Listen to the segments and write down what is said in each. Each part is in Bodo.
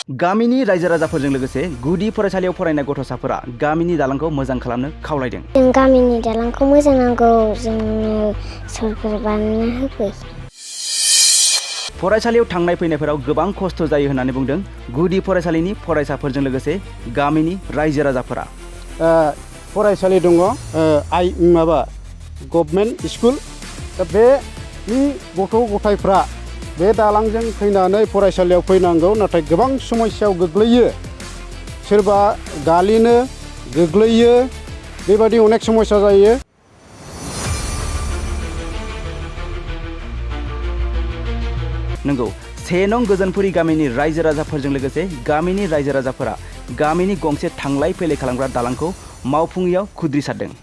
गामिनि रायजो राजाफोरजों लोगोसे गुदि फरायसालियाव फरायनाय गथ'साफोरा गामिनि दालांखौ मोजां खालामनो खावलायदों। जों गामिनि दालांखौ मोजां नांगौ, जोंनो सरकार बानायना होफै। फरायसालियाव थांनाय फैनायफोराव गोबां खस्थ' जायो होननानै बुंदों गुदि फरायसालिनि फरायसाफोरजों लोगोसे गामिनि रायजो राजाफोरा। फरायसालि दङ गभर्नमेन्ट स्कुल, दा बेनि गथ' गथायफ्रा बे दालांजों फैनानै फरायसालियाव फैनांगौ, नाथाय गोबां समस्यायाव गोग्लैयो। सोरबा गालिनो गोग्लैयो, बेबादि अनेक समस्या जायो। नंगौ, 1 नं गोजोनपुरि गामिनि रायजो राजाफोरजों लोगोसे गामिनि रायजो राजाफोरा गामिनि गंसे थांलाय फैलाय खालामग्रा दालांखौ मावफुङैयाव खुद्रिसारदों।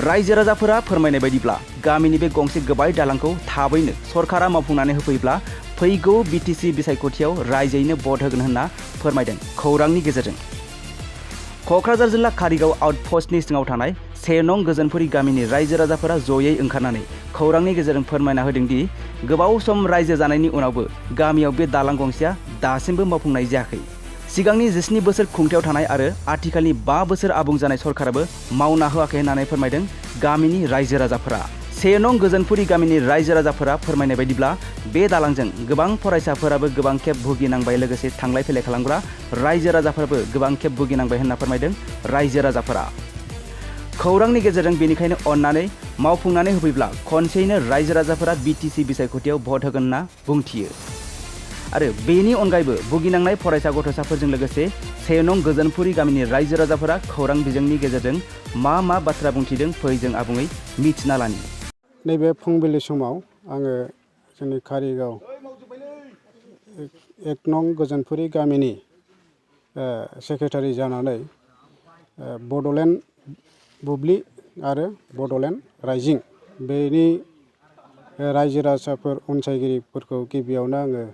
रायजो राजाफोरा फोरमायनाय बायदिब्ला गामिनि बे गंसे गोबाय दालांखौ थाबैनो सरकारा मावफुंनानै होफैब्ला फैगौ बिटिसि बिसायख'थियाव रायजोयैनो भट होगोन होनना फोरमायदों खौरांनि गेजेरजों। क'क्राझार जिल्ला कारिगाव आउटपस्टनि सिङाव थानाय 1 नं गोजोनपुरि गामिनि रायजो राजाफोरा जयै ओंखारनानै खौरांनि गेजेरजों फोरमायना होदों दि गोबाव सम रायजो जानायनि उनावबो गामियाव बे दालां गंसेया दासिमबो मावफुंनाय जायाखै। सिगांनि 17 बोसोर खुंथायाव थानाय आरो आथिखालनि 5 बोसोर आबुं जानाय सरकाराबो मावना होआखै होननानै फोरमायदों गामिनि रायजो राजाफोरा। 1 नं गोजोनपुरि गामिनि रायजो राजाफोरा फोरमायनाय बायदिब्ला बे दालांजों गोबां फरायसाफोराबो गोबां खेब भुगिनांबाय, लोगोसे थांलाय फैलाय खालामग्रा रायजो राजाफोराबो गोबां खेब भुगिनांबाय होनना फोरमायदों रायजो राजाफोरा। खौरांनि गेजेरजों बेनिखायनो अन्नानै मावफुंनानै होफैब्ला खनसेयैनो रायजो राजाफोरा बिटिसि बिसायख'थियाव भट होगोन होनना बुंथियो। आरो बेनि अनगायैबो भुगिनांनाय फरायसा गथ'साफोरजों लोगोसे 1 नं गोजोनपुरि गामिनि रायजो राजाफोरा खौरां बिजोंनि गेजेरजों मा बाथ्रा बुंथिदों फै जों आबुङै मिथिना लानि। नैबे फुंबिलि समाव आङो जोंनि कारिगाव 1 नं गोजोनपुरि गामिनि सेक्रेटारि जानानै बड'लेण्ड बुब्लि आरो बड'लेण्ड राइजिं बेनि रायजो राजाफोर अनसायगिरिफोरखौ गिबियावनो आङो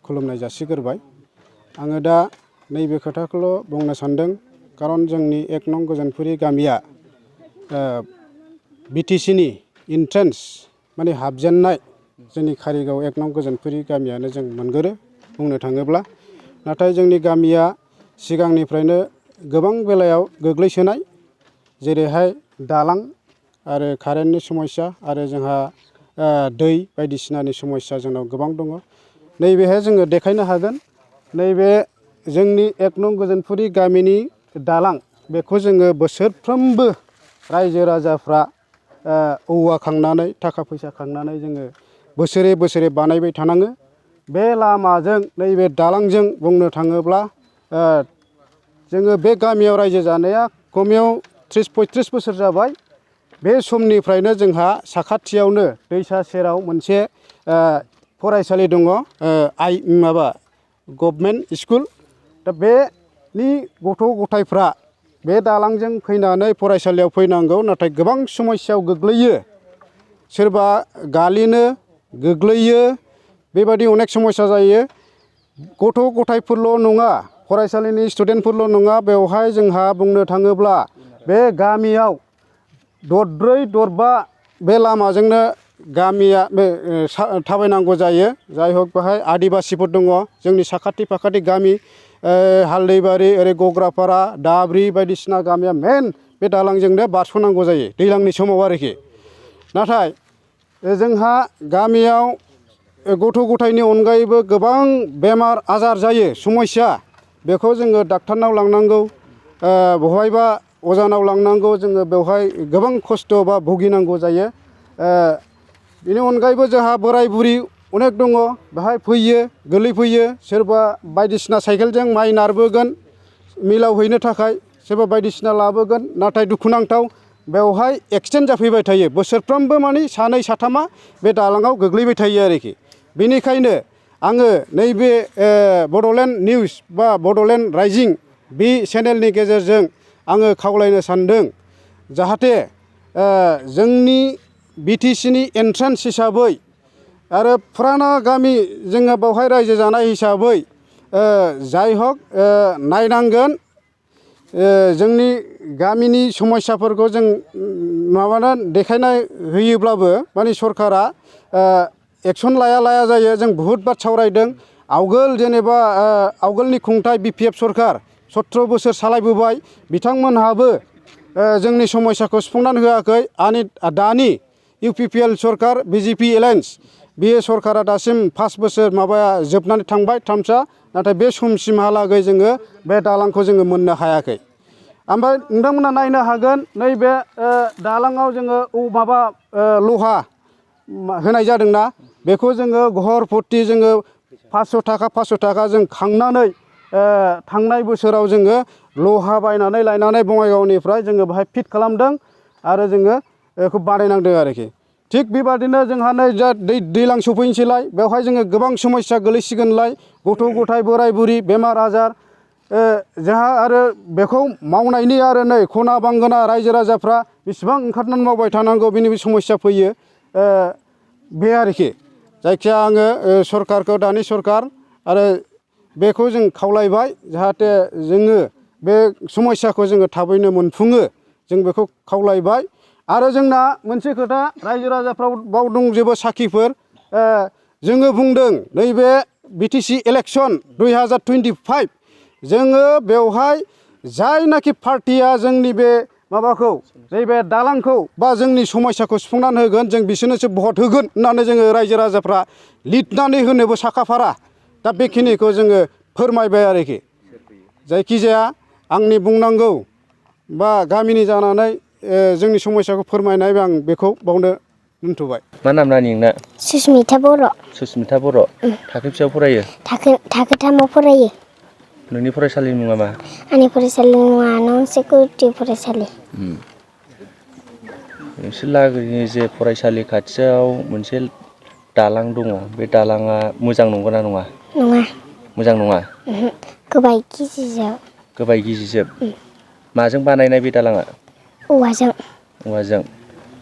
खुलुमनाय जासिग्रोबाय। आङो दा नैबे खोथाखौल' बुंनो सानदों, खारन जोंनि 1 नं गोजोनपुरि गामिया बिटिसिनि इन्ट्रेन्स माने हाबजेननाय जोंनि कारिगाव 1 नं गोजोनपुरि गामियानो जों मोनगोरो बुंनो थाङोब्ला। नाथाय जोंनि गामिया सिगांनिफ्रायनो गोबां बेलायाव गोग्लैसोनाय, जेरैहाय दालां आरो कारेन्टनि समस्या आरो जोंहा दै बायदिसिनानि समस्या जोंनाव गोबां दङ। नैबेहाय जोङो देखायनो हागोन, नैबे जोंनि 1 नं गोजोनपुरि गामिनि दालां बेखौ जोङो बोसोरफ्रोमबो रायजो राजाफ्रा औवा खांनानै थाखा फैसा खांनानै जोङो बोसोरे बानायबाय थानाङो। बे लामाजों नैबे दालांजों बुंनो थाङोब्ला जोङो बे गामियाव रायजो जानाया खमायाव 30-35 बोसोर जाबाय। बे समनिफ्रायनो जोंहा साखाथियावनो दैसा सेराव मोनसे फरायसालि दङ, गभर्नमेन्ट स्कुल। दा बेनि गथ' गथायफ्रा बे दालांजों फैनानै फरायसालियाव फैनांगौ, नाथाय गोबां समस्यायाव गोग्लैयो। सोरबा गालिनो गोग्लैयो, बेबादि अनेक समस्या जायो। गथ' गथायफोरल' नङा, फरायसालिनि स्टुडेन्टफोरल' नङा, बेवहाय जोंहा बुंनो थाङोब्ला बे गामियाव दरब्रै दरबा बे लामाजोंनो गामिया थाबायनांगौ जायो। जाय हक बेहाय आदिबासिफोर दङ, जोंनि साखाथि फाखाथि गामि हालदैबारि, ओरै गग्रापारा, दाब्रि बायदिसिना गामिया मेन बे दालांजोंनो बारस'नांगौ जायो दैज्लांनि समाव आरोखि। नाथाय जोंहा गामियाव गथ' गथायनि अनगायैबो गोबां बेमार आजार जायो, समस्या। बेखौ जोङो डाक्टारनाव लांनांगौ, बहायबा अजानाव लांनांगौ, जोङो बेवहाय गोबां खस्थ' बा भुगिनांगौ जायो। बेनि अनगायैबो जोंहा बोराय बुरि अनेक दङ, बेहाय फैयो, गोलैफैयो। सोरबा बायदिसिना साइकेलजों माइ नारबोगोन मिलाव हैनो थाखाय, सोरबा बायदिसिना लाबोगोन। नाथाय दुखुनांथाव बेवहाय एक्सिडेन्ट जाफैबाय थायो बोसोरफ्रोमबो, माने 2-3 बे दालाङाव गोग्लैबाय थायो आरोखि। बेनिखायनो आङो नैबे बड'लेण्ड निउस बा बड'लेण्ड राइजिं बे चेनेलनि गेजेरजों आङो खावलायनो सानदों, जाहाथे जोंनि बिटिसिनि एन्ट्रेन्स हिसाबै आरो फुराना गामि जोङो बेवहाय रायजो जानाय हिसाबै जाय हक नायनांगोन। जोंनि गामिनि समस्याफोरखौ जों देखायना होयोब्लाबो माने सरकारा एक्सन लाया जायो। जों बहुद बार सावरायदों, आवगोल जेनेबा आवगोलनि खुंथाय BPF सरकार 17 बोसोर सालायबोबाय बिथांमोनहाबो जोंनि समस्याखौ सुफुंनानै होआखै दानि UPPL सरकार BJP एलायन्स बे सरकारा दासिम 5 बोसोर माबाया जोबनानै थांबाय थामसा नाथाय बे समसिमहालागै जोङो बे दालांखौ जोङो मोननो हायाखै ओमफ्राय नोंथांमोना नायनो हागोन नैबे दालाङाव जोङो माबा लहा होनाय जादोंना बेखौ जोङो घर फुर्ति जोङो 500 थाखा जों खांनानै थांनाय बोसोराव जोङो लहा बायनानै लायनानै बङाइगावनिफ्राय जोङो बाहाय फिट खालामदों आरो जोङो बेखौ बानायनांदों आरोखि थिग बेबादिनो जोंहा नै जा दैज्लां सफैनोसैलाय बेवहाय जोङो गोबां समस्या गोलैसिगोनलाय गथ' गथाय बोराय बुरि बेमार आजार जोंहा आरो बेखौ मावनायनि आरो नै खना बांगोना रायजो राजाफ्रा बेसेबां ओंखारनानै मावबाय थानांगौ बेनि समस्या फैयो बे आरोखि जायखिया आङो सरकारखौ दानि सरकार आरो बेखौ जों खावलायबाय जाहाथे जोङो बे समस्याखौ जोङो थाबैनो मोनफुङो जों बेखौ खावलायबाय आरो जोंना मोनसे खोथा रायजो राजाफ्राव बाव दंजोबो साखिफोर जोङो बुंदों नैबे BTC इलेक्सन 2025 जोङो बेवहाय जायनाखि पार्टिया जोंनि बे माबाखौ नैबे दालांखौ बा जोंनि समस्याखौ सुफुंनानै होगोन जों बिसोरनोसो भट होगोन होननानै जोङो रायजो राजाफ्रा लिरनानै होनोबो साखाफारा दा बेखिनिखौ जोङो फोरमायबाय आरोखि जायखिजाया आंनि बुंनांगौ बा गामिनि जानानै जोंनि समस्याखौ फोरमायनाय आं बेखौ बावनो दोनथ'बाय। मा नाम नानि नोंना? सुसमिता बर'। सुसमिता बर'। थाखो बेसेबां फरायो? थाखो 3आव फरायो। नोंनि फरायसालिनि मुङा मा? आंनि फरायसालिनि मुङा नं सिकिउरिटि फरायसालि। नोंसोर लागोनि जे फरायसालि खाथियाव मोनसे दालां दङ बे दालाङा मोजां नंगौना नङा? नङा। मोजां नङा? गोबाय गिजिजोब। गोबाय गिजिजोब। माजों बानायनाय बे दालाङा? औवाजों। औवाजों।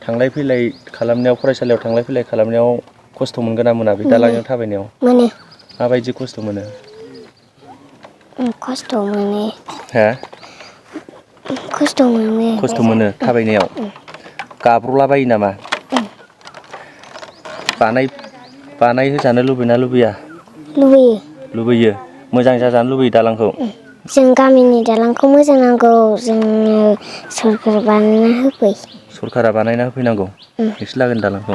थांलाय फैलाय खालामनायाव फरायसालियाव थांलाय फैलाय खालामनायाव खस्थ' मोनगोन ना मोना बे दालांजों थाबायनायाव? मोनो। माबायदि खस्थ' मोनो? खस्थ' मोनो। हा? खस्थ' मोनो। खस्थ' मोनो थाबायनायाव? गाब्र'लाबायो नामा? बानायहोजानो लुबैना लुबैया? लुबैयो। लुबैयो। मोजां जाजानो लुबैयो दालांखौ? जों गामिनि दालांखौ मोजां नांगौ जोंनो सरकार बानायना होफै। सरकारा बानायना होफैनांगौ नोंसोर लागोनि दालांखौ?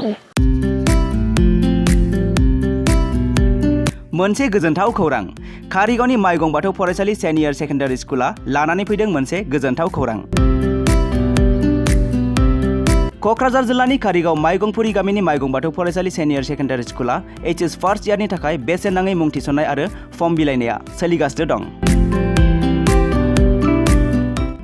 मोनसे गोजोनथाव खौरां कारिगावनि माइगं बाथौ फरायसालि सेनियर सेकेन्डारि स्कुला लानानै फैदों मोनसे गोजोनथाव खौरां। क'क्राझार जिल्लानि कारिगाव माइगंफुरि गामिनि माइगं बाथौ फरायसालि सेनियर सेकेन्डारि स्कुला HS फार्स्ट इयारनि थाखाय बेसेन नाङै मुं थिसननाय आरो फर्म बिलाइनाया सोलिगासिनो दं।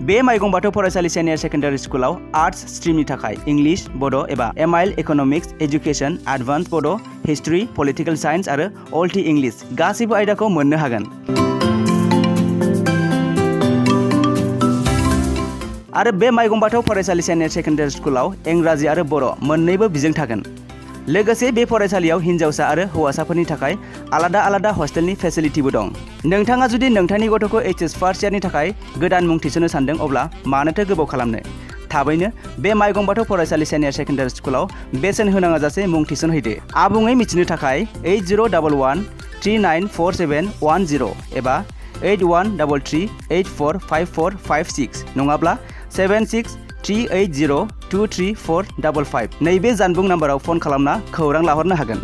बे माइगं बाथौ फरायसालि सेनियर सेकेन्डारि स्कुलाव आर्ट्स स्ट्रिमनि थाखाय इंलिश, बड' एबा MIL इक'नमिक्स, एजुकेसन, एडभान्स बड', हिस्ट्रि, पलिटिकेल साइन्स आरो अल्टि इंलिश गासैबो आयदाखौ मोननो हागोन। आरो बे माइगं बाथौ फरायसालि सेनियर सेकेन्डारि स्कुलाव इंराजि आरो बर' मोन्नैबो बिजों थागोन। लोगोसे बे फरायसालियाव हिन्जावसा आरो हौवासाफोरनि थाखाय आलादा आलादा हस्टेलनि फेसिलिटिबो दं। नोंथाङा जुदि नोंथांनि गथ'खौ HS फार्स्ट इयारनि थाखाय गोदान मुं थिसननो सानदों अब्ला मानोथो गोबाव खालामनो? थाबैनो बे माइगं बाथौ फरायसालि सेनियर सेकेन्डारि स्कुलाव बेसेन होनाङा जासे मुं थिसनहैदो। आबुङै मिथिनो थाखाय 8011394710 एबा 8133845456 नङाब्ला 7638023455 नैबे जानबुं नाम्बाराव फन खालामना खौरां लाहरनो हागोन।